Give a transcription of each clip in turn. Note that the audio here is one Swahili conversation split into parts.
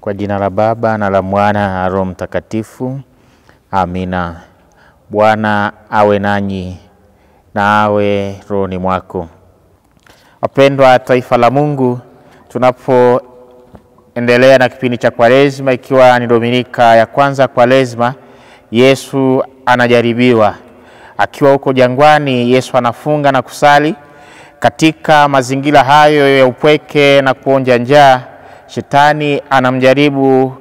Kwa jina la Baba na la Mwana na Roho Mtakatifu. Amina. Bwana awe nanyi na awe rohoni mwako. Wapendwa taifa la Mungu, tunapoendelea na kipindi cha Kwaresma, ikiwa ni Dominika ya kwanza Kwaresma, Yesu anajaribiwa. Akiwa huko jangwani, Yesu anafunga na kusali. Katika mazingira hayo ya upweke na kuonja njaa, Shetani anamjaribu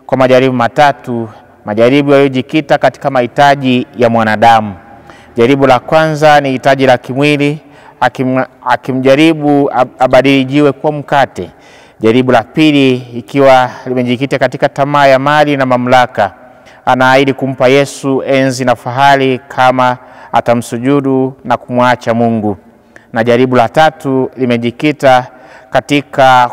kwa majaribu matatu, majaribu yaliyojikita katika mahitaji ya mwanadamu. Jaribu la kwanza ni hitaji la kimwili, akimjaribu abadili jiwe kuwa mkate. Jaribu la pili ikiwa limejikita katika tamaa ya mali na mamlaka, anaahidi kumpa Yesu enzi na fahari kama atamsujudu na kumwacha Mungu. Na jaribu la tatu limejikita katika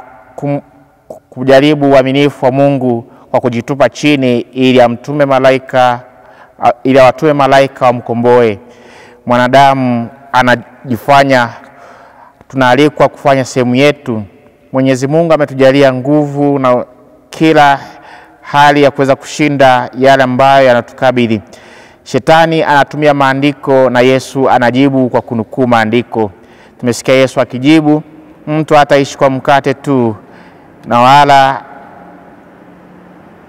kujaribu uaminifu wa Mungu kwa kujitupa chini ili amtume malaika, ili awatume malaika wamkomboe. Mwanadamu anajifanya, tunaalikwa kufanya sehemu yetu. Mwenyezi Mungu ametujalia nguvu na kila hali ya kuweza kushinda yale ambayo yanatukabili. Shetani anatumia maandiko na Yesu anajibu kwa kunukuu maandiko. Tumesikia Yesu akijibu, mtu hataishi kwa mkate tu na wala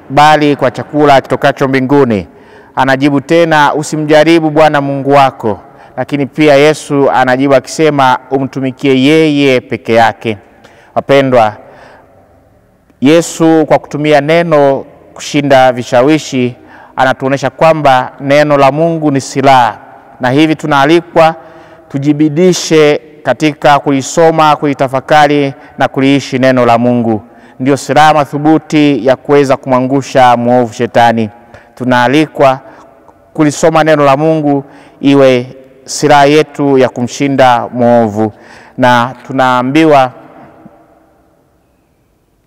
bali kwa chakula kitokacho mbinguni. Anajibu tena, usimjaribu Bwana Mungu wako. Lakini pia Yesu anajibu akisema, umtumikie yeye peke yake. Wapendwa, Yesu kwa kutumia neno kushinda vishawishi anatuonesha kwamba neno la Mungu ni silaha, na hivi tunaalikwa tujibidishe katika kulisoma, kulitafakari na kuliishi neno la Mungu. Ndio silaha madhubuti ya kuweza kumwangusha mwovu Shetani. Tunaalikwa kulisoma neno la Mungu iwe silaha yetu ya kumshinda mwovu. Na tunaambiwa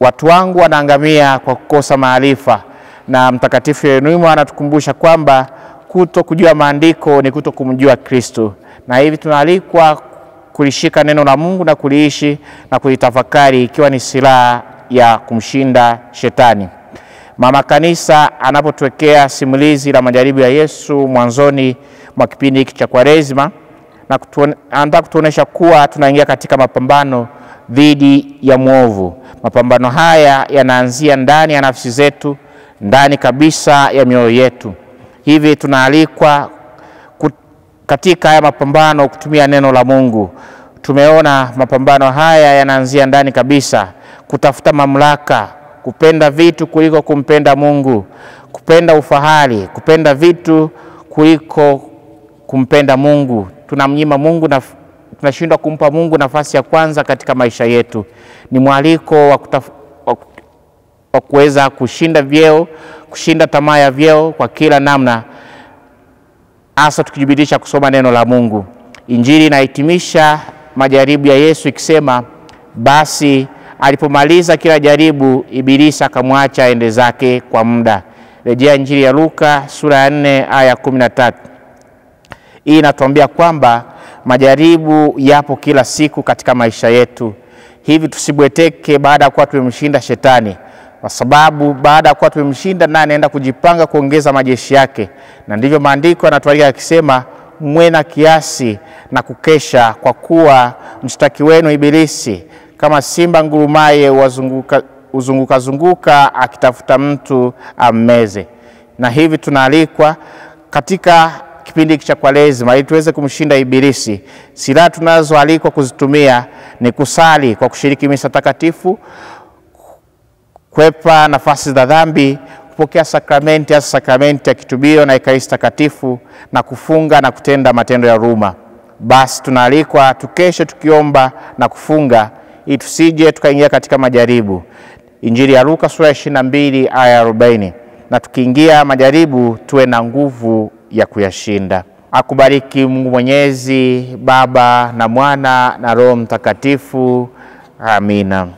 watu wangu wanaangamia kwa kukosa maarifa, na Mtakatifu Yeronimo anatukumbusha kwamba kuto kujua maandiko ni kuto kumjua Kristo. Na hivi tunaalikwa kulishika neno la Mungu na kuliishi na kulitafakari ikiwa ni silaha ya kumshinda Shetani. Mama Kanisa anapotuwekea simulizi la majaribu ya Yesu mwanzoni mwa kipindi hiki cha Kwaresma, na anataka kutuonesha kuwa tunaingia katika mapambano dhidi ya mwovu. Mapambano haya yanaanzia ndani ya nafsi zetu, ndani kabisa ya mioyo yetu. Hivi tunaalikwa katika haya mapambano kutumia neno la Mungu. Tumeona mapambano haya yanaanzia ndani kabisa, kutafuta mamlaka, kupenda vitu kuliko kumpenda Mungu, kupenda ufahari, kupenda vitu kuliko kumpenda Mungu. Tunamnyima Mungu na tunashindwa kumpa Mungu nafasi ya kwanza katika maisha yetu. Ni mwaliko wa kuweza kushinda vyeo, kushinda tamaa ya vyeo kwa kila namna, hasa tukijibidisha kusoma neno la Mungu. Injili inahitimisha majaribu ya Yesu ikisema, basi alipomaliza kila jaribu, Ibilisi akamwacha aende zake kwa muda. Rejea Injili ya Luka sura ya 4 aya 13. Hii inatuambia kwamba majaribu yapo kila siku katika maisha yetu. Hivi tusibweteke baada ya kuwa tumemshinda Shetani, kwa sababu baada ya kuwa tumemshinda, naye anaenda kujipanga kuongeza majeshi yake. Na ndivyo maandiko yanatualika akisema, mwe na kiasi na kukesha, kwa kuwa mshtaki wenu Ibilisi kama simba ngurumaye huzunguka zunguka akitafuta mtu ammeze. Na hivi tunaalikwa katika kipindi cha Kwaresma ili tuweze kumshinda Ibilisi. Silaha tunazoalikwa kuzitumia ni kusali kwa kushiriki misa takatifu, kwepa nafasi za dhambi, kupokea sakramenti, hasa sakramenti ya kitubio na Ekaristi takatifu, na kufunga na kutenda matendo ya huruma. Basi tunaalikwa tukeshe tukiomba na kufunga ili tusije tukaingia katika majaribu. Injili ya Luka sura ya 22 aya 40. Na tukiingia majaribu tuwe na nguvu ya kuyashinda. Akubariki Mungu Mwenyezi, Baba na Mwana na Roho Mtakatifu. Amina.